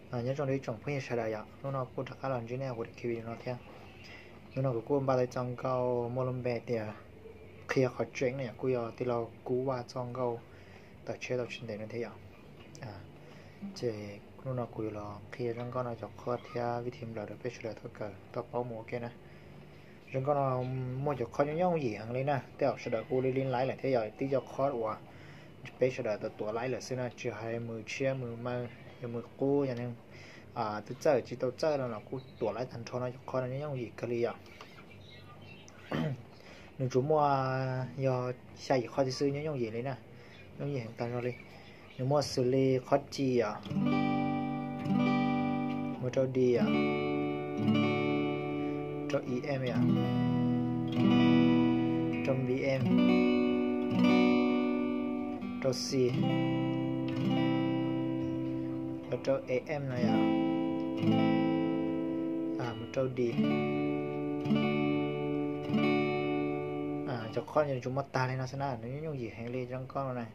Nyob zoo rau ib tsoom phooj ywg sawv daws yom, hnub no kuj rov qab los ntsib nej hauv kuv daim video no thiab. Hnub no kuv kuj npaj tau txoj nkauj muaj lub npe tias qhia qhov tseeb no yom, kuj yog tij laug Kub Vaj txoj nkauj tawm tsheb tau tsis ntev no thiab yom. Ces hnub no kuv yuav los qhia zaj nkauj no cov chord thiab vib thi nplawm rau peb sawv daws tau kawm tau paub mus ua ke na. Zaj nkauj no muaj cov chord nyob yooj yim heev li na, tej zaum sawv daws kuj li li laib lawm thiab yom, tib co chord uas peb sawv daws tau tuav laib lawm xwb na, tsis hais mus tshiab mus maw, yog mus qub, yog neeg twb txawj tsis tau txawj no los kuj tuav laib tag nrho no, cov chord no nyob yooj yim kawg li yom. Nws tsuas muaj yog xya yim chord thiab xwb, nyob yooj yim li na, yooj yim heev tag zog li. Nws muaj xws li chord C yom, mus rau D yom, rau E M yom, rau B M, rau C, los rau A M no yom, mus rau D. Cov chord nws tsuas muaj tag li no xwb na, nws nyob yooj yim heev li zaj nkauj no na.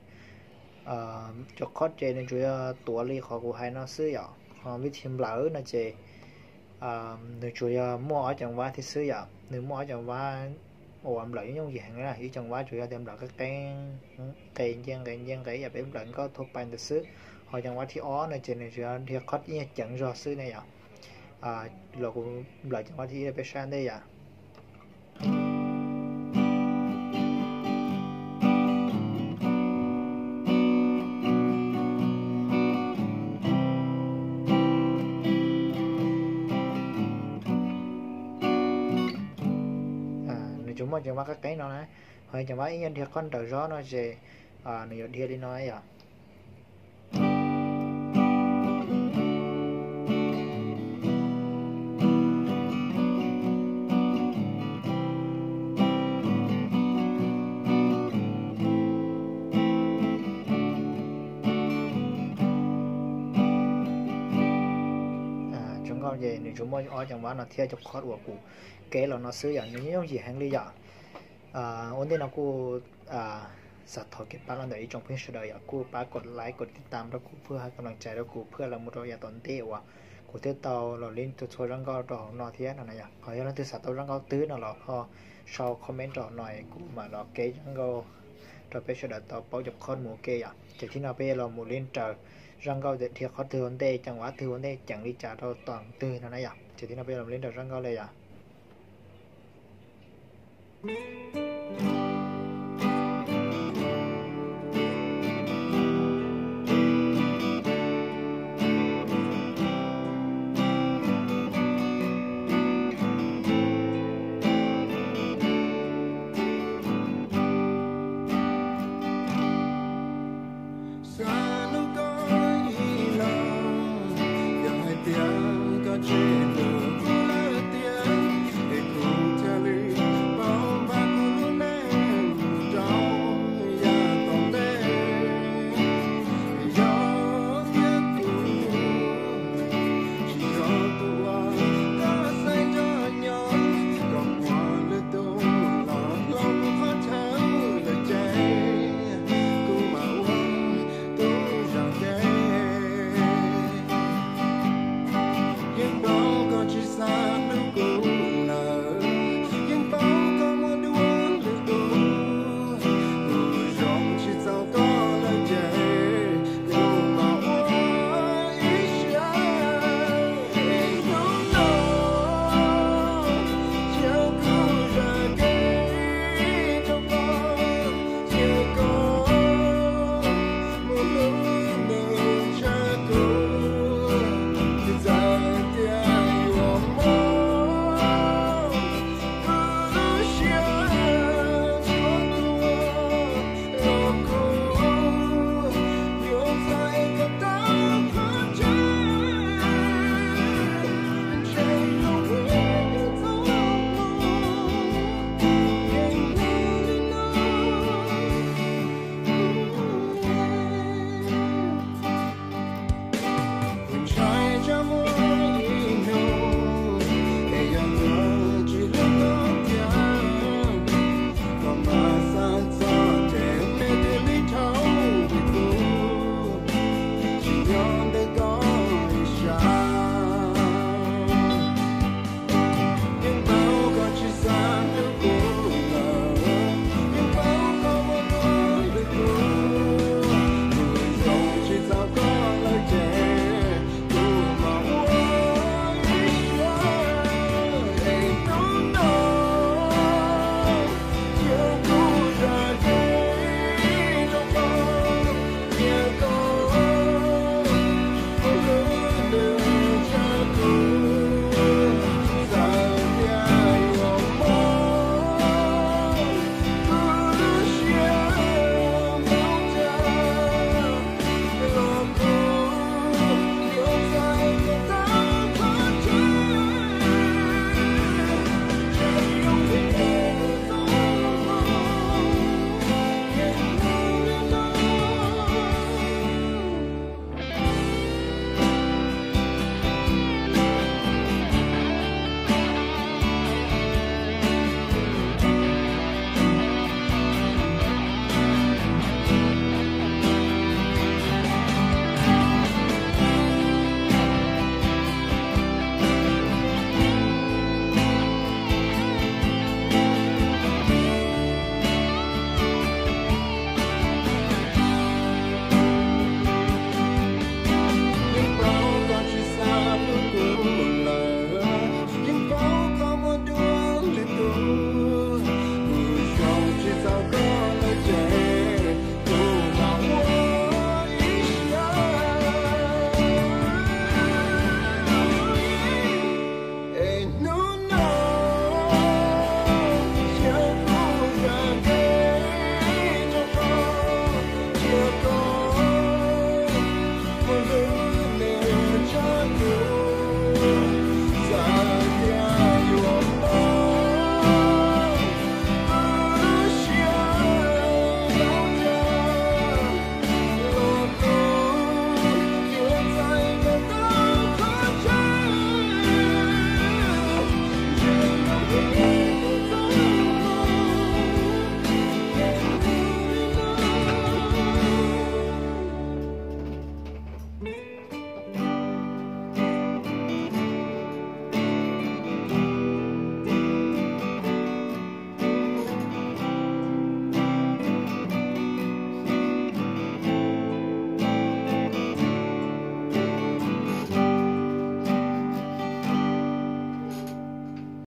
Cov chord ces nws tsuas yog tuav li qhov kuv hais no xwb yom. Ho vib thi nplawm no ces nws tsuas yog muaj ob ceev vab thiab xwb yom, nws muaj ob ceev vab uas nplawm yooj yim heev na, ib ceev vab tsuas yog tias nplawm qeeb qeeb, nqe nce nqe nce nqe ib yam peb nplawm nkauj thua pais ntawd xwb. Ho ceev vab thib ob no ces nws tsuas yog dhia chord ib nyuag ceev zog xwb ne yom. Los kuv nplawm ceev vab thib ib rau peb saib ntej yom. Nws tsuas muaj ceev vab qeeb qeeb no na, ho ceev vab ib nyuag dhia chord nrawm zog no ces nws yuav dhia li no yom. Zoo nkauj ces nws tsuas muaj ob ceev vab no thiab cov chord uas kuv keb los no xwb yom, nws nyob yooj yim heev li yom. Ua ntej no kuj xav thov kev pab los ntawm ib tsoom phooj ywg sawv daws yom, kuj pab kov like kov tiv tam rau kuv, phwj hab kam las cai rau kuv phwj los mus rau yav tom ntej uas kuv thiaj tau los li txhua zaj nkauj rau hauv no thiab no na yom. Ho yog leej twg xav tau zaj nkauj twg no los ho sau comment rau hauv no, kuv mam los keb zaj nkauj rau peb sawv daws tau paub cov chord mus ua ke yom. Ces thib no peb yuav los mus li raws zaj nkauj tias dhia chord twg ua ntej, ceev vab twg ua ntej, ceev li cas rau tom twg no na yom. Ces thib no peb yuav los mus li raws zaj nkauj li yom.